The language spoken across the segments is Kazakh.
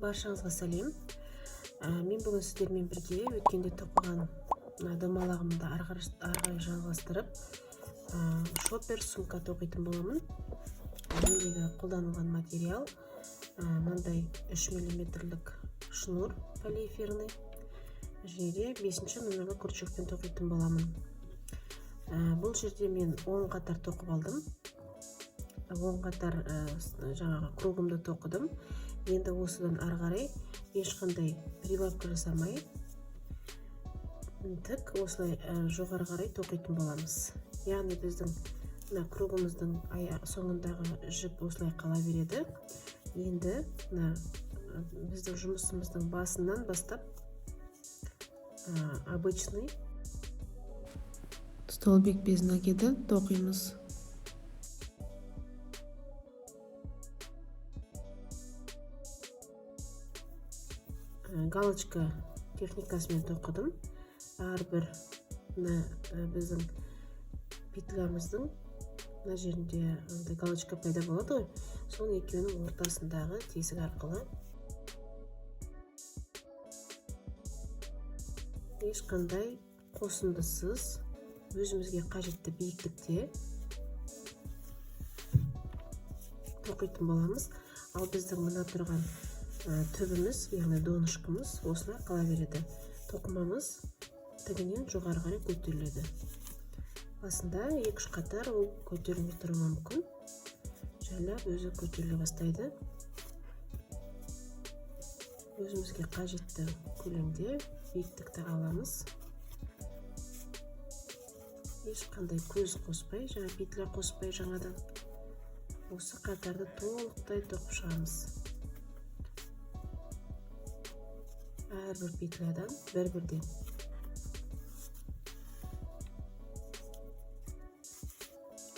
Баршаңызға сәлем. Мен бүгін сіздермен бірге өткенде тоқыған домалағымды ары қарай жалғастырып, шоппер сумка тоқитын боламын. Мендегі қолданылған материал мынандай 3 миллиметрлік шнур полиэфирный және де 5 номерлі крючокпен тоқитын боламын. Бұл жерде мен 10 қатар тоқып алдым. 10 қатар жаңағы кругымды тоқыдым. Енді осыдан ары қарай ешқандай прибавка жасамай, тік осылай жоғары қарай тоқитын боламыз. Яғни біздің мына кругымыздың соңындағы жіп осылай қала береді. Енді мына біздің жұмысымыздың басынан бастап обычный столбик без накида тоқимыз. Галочка техникасымен тоқыдым. Әрбір мына біздің петлямыздың мына жерінде андай галочка пайда болады ғой, соның екеуінің ортасындағы тесік арқылы ешқандай қосындысыз өзімізге қажетті биіктікте тоқитын боламыз. Ал біздің мына тұрған түбіміз, яғни донышкамыз осылай қала береді. Тоқымамыз тігінен жоғары қарай көтеріледі. Басында 2-3 қатар ол көтерілмей тұруы мүмкін. Жайлап өзі көтеріле бастайды. Өзімізге қажетті көлемде биіктікті аламыз. Ешқандай көз қоспай, жаңа петля қоспай жаңадан осы қатарды толықтай тоқып шығамыз. Әрбір петлядан бір-бірден.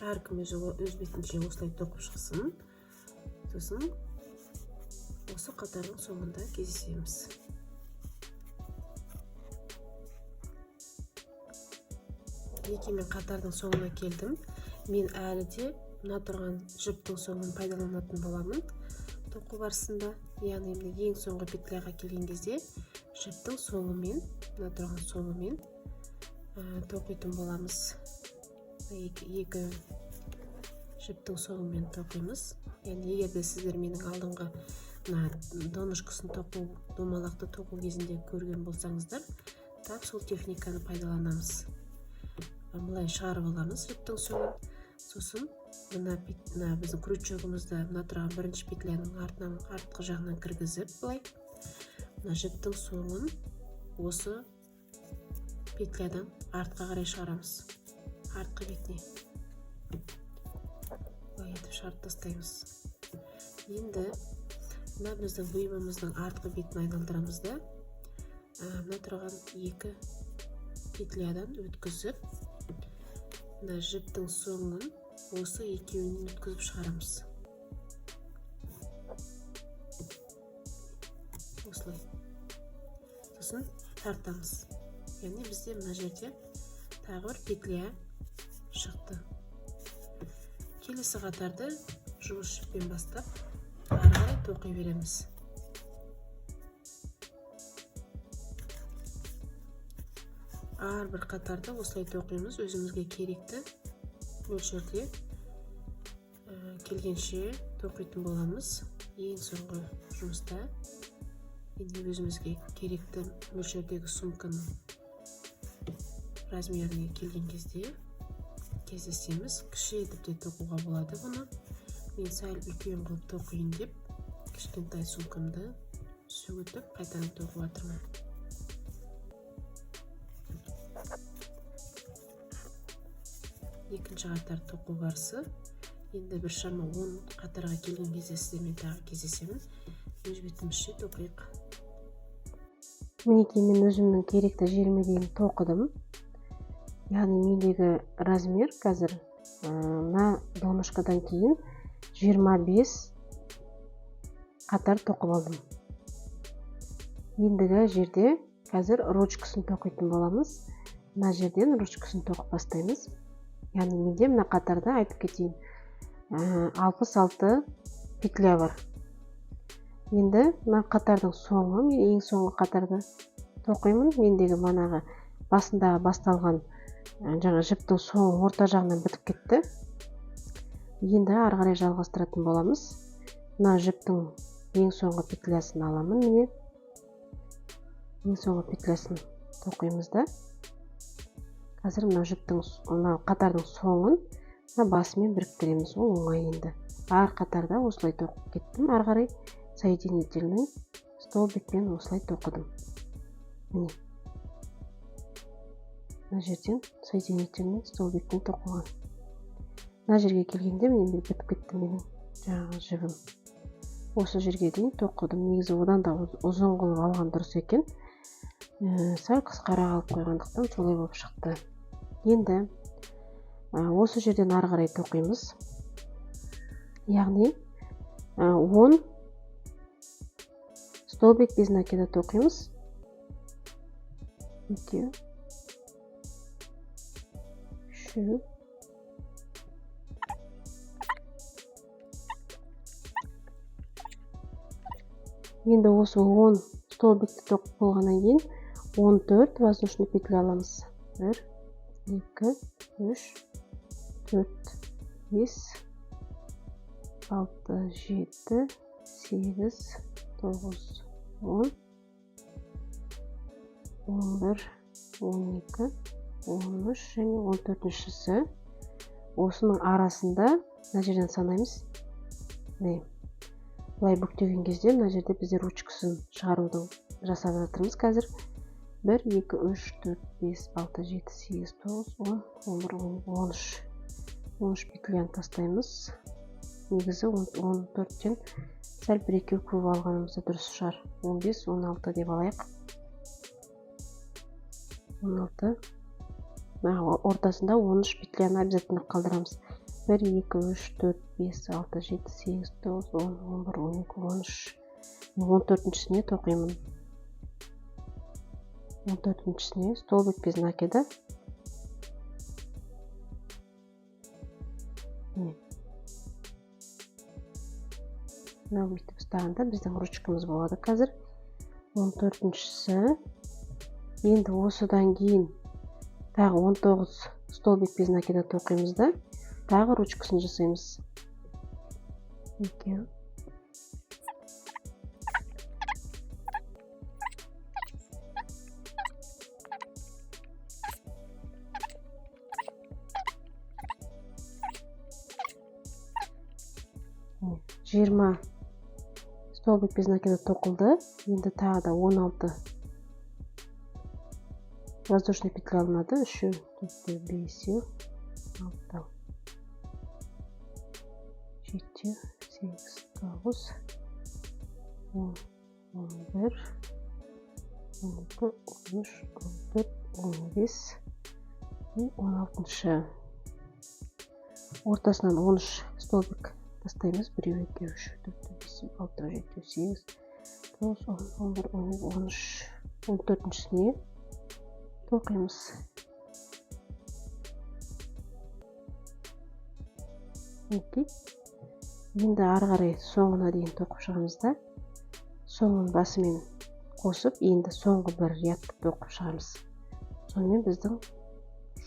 Әркім өз бетінше осылай тоқып шықсын. Сосын осы қатардың соңында кездесеміз. Мінекей мен қатардың соңына келдім. Мен әлі де мына тұрған жіптің соңын пайдаланатын боламын тоқу барысында. Яғни мына ең соңғы петляға келген кезде жіптің соңымен, мына тұрған соңымен тоқитын боламыз. Екі жіптің соңымен тоқимыз. Яғни егер де сіздер менің алдыңғы мына донышкасын тоқу, домалақты тоқу кезінде көрген болсаңыздар, тап сол техниканы пайдаланамыз. Былай шығарып аламыз жіптің соңын. Сосын мына біздің крючогымызды мына тұрған бірінші петляның артқы жағынан кіргізіп, былай мына жіптің соңын осы петлядан артқа қарай шығарамыз, артқы бетіне былай етіп шығарып тастаймыз. Енді мына біздің бұйымымыздың артқы бетін айналдырамыз да, мына тұрған екі петлядан өткізіп, мына жіптің соңын осы екеуінен өткізіп шығарамыз. Осылай. Сосын тартамыз. Яғни бізде мына жерде тағы бір петля шықты. Келесі қатарды жұмыс жіппен бастап ары қарай тоқи береміз. Әрбір қатарды осылай тоқимыз, өзімізге керекті мөлшерде келгенше тоқитын боламыз. Ең соңғы жұмыста енді өзімізге керекті мөлшердегі сумканың размеріне келген кезде кездесеміз. Кіші етіп те тоқуға болады бұны. Мен сәл үлкен қылып тоқиын деп кішкентай сумкамды сөгітіп қайтадан тоқып жатырмын. Екінші қатар тоқу барысы. Енді біршама 10 қатарға келген кезде сіздермен тағы кездесемін. Өз бетімізше тоқиық. Мінекей мен өзімнің керекті жеріме дейін тоқыдым. Яғни мендегі размер қазір мына донышкадан кейін 25 қатар тоқып алдым. Ендігі жерде қазір ручкасын тоқитын боламыз. Мына жерден ручкасын тоқып бастаймыз. Яғни менде мына қатарда айтып кетейін, 66 петля бар. Енді мына қатардың соңы, мен ең соңғы қатарды тоқимын. Мендегі манағы басындағы басталған жаңа жіптің соңы орта жағынан бітіп кетті. Енді ары қарай жалғастыратын боламыз. Мына жіптің ең соңғы петлясын аламын, міне. Ең соңғы петлясын тоқимыз да. Қазір мына жіптің, мына қатардың соңын мына басымен біріктіреміз. Ол оңай енді. Әр қатарда осылай тоқып кеттім. Ары қарай соединительный столбикпен осылай тоқыдым. Міне. Мына жерден соединительный столбикпен тоқылған. Мына жерге келгенде міне бітіп кетті менің жаңағы жібім. Осы жерге дейін тоқыдым. Негізі одан да ұзын қылып алған дұрыс екен. Сәл қысқарақ алып қойғандықтан солай болып шықты. Енді осы жерден ары қарай тоқимыз. Яғни 10 столбик без накида тоқимыз. 2, 3, енді осы 10 столбикті тоқып болғаннан кейін 14 воздушный петля аламыз. 1, 2, 3, 4, 5, 6, 7, 8, 9, 10, 11, 12, 13 және 14-шісі. Осының арасында мына жерден санаймыз. Міне, былай бүктеген кезде мына жерде бізде ручкасын шығарудың жасап жатырмыз қазір. 1, 2, 3, 4, 5, 6, 7, 8, 9, 10, 11, 12, 13. 13 петляны тастаймыз. Негізі 14-тен сәл бір екеу көп алғанымыз да дұрыс шығар. 15, 16 деп алайық. 16. Мына ортасында 13 петляны обязательно қалдырамыз. 1, 2, 3, 4, 5, 6, 7, 8, 9, 10, 11, 12, 13. 14-шісіне тоқимын. 14-шісіне столбик без накида. Міне. Мынау бүйтіп ұстағанда біздің ручкамыз болады қазір. 14-шісі. Енді осыдан кейін тағы 19 столбик без накида тоқимыз да, тағы ручкасын жасаймыз. 2, 20 столбик без накида тоқылды. Енді тағы да 16 воздушный петля алынады. 3, 4, 5, 6, 7, 8, 9, 10, 11, 12, 13, 14, 15, 16. Ортасынан 13 столбик тастаймыз. 1, 2, 3, 4, 5, 6, 7, 8, 9, 10, 11, 12, 13, 14-шісіне тоқимыз. Окей. Енді ары қарай соңына дейін тоқып шығамыз да, соңын басымен қосып, енді соңғы бір рядты тоқып шығамыз. Сонымен біздің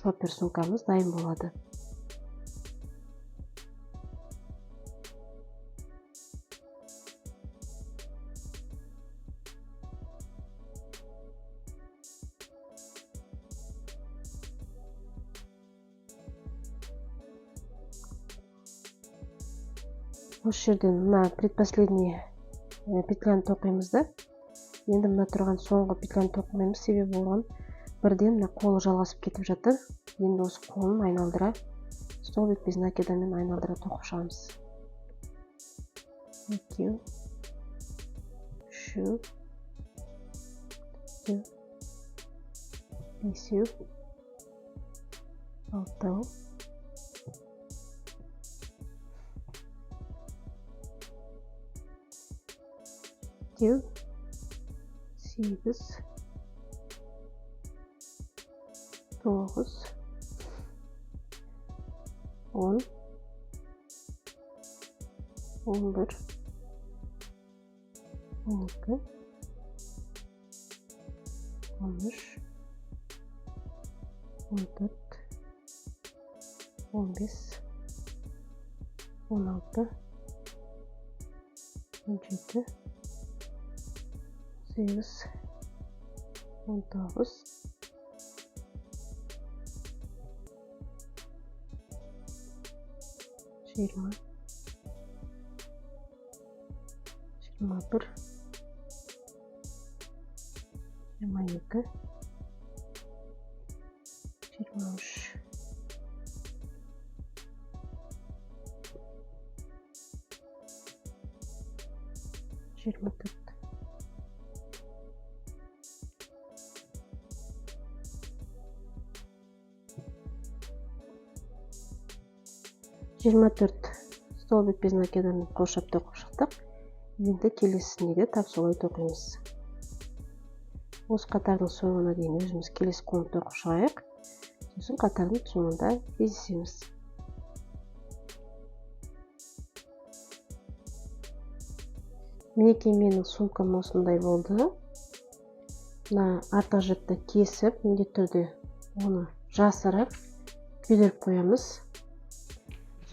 шоппер сумкамыз дайын болады. Осы жерден мына предпоследний петляны тоқимыз да. Енді мына тұрған соңғы петляны тоқымаймыз, себебі оған бірден мына қолы жалғасып кетіп жатыр. Енді осы қолын айналдыра столбик без накидамен айналдыра тоқып шығамыз. 2, 3, 4, 5, 6, 7, 8, 9, 10, 11, 12, 13, 14, 15, 16, 17, 18, 19, 20, 21, 22, 23. 24. 24 столбик без накидамен қоршап тоқып шықтық. Енді келесіне де тап солай тоқимыз. Осы қатардың соңына дейін өзіміз келесі қолын тоқып шығайық. Сосын қатардың соңында кездесеміз. Мінекей менің сумкам осындай болды. Мына артық жіпті кесіп, міндетті түрде оны жасырып, күйдіріп қоямыз.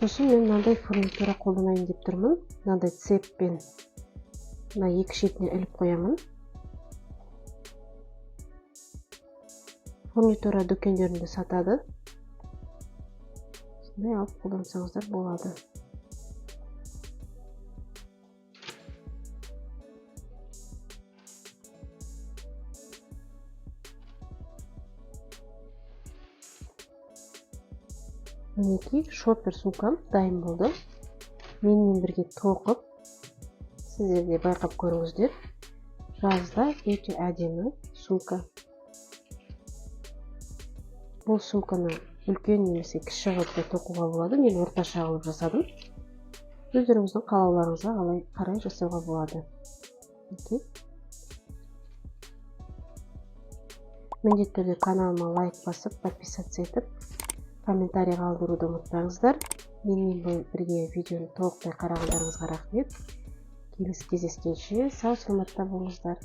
Сосын мен мынандай фурнитура қолданайын деп тұрмын. Мынандай цеппен мына екі шетіне іліп қоямын. Фурнитура дүкендерінде сатады. Осындай алып қолдансаңыздар болады. Мінекей шоппер сумкам дайын болды. Менімен бірге тоқып, сіздер де байқап көріңіздер. Жазда өте әдемі сумка. Бұл сумканы үлкен немесе кіші қылып та тоқуға болады. Мен орташа қылып жасадым. Өздеріңіздің қалауларыңызға қарай жасауға болады. Міндетті түрде каналыма лайк басып, подписаться етіп, комментарий қалдыруды ұмытпаңыздар. Менімен бірге видеоны толықтай қарағандарыңызға рахмет. Келесі кездескенше сау саламатта болыңыздар.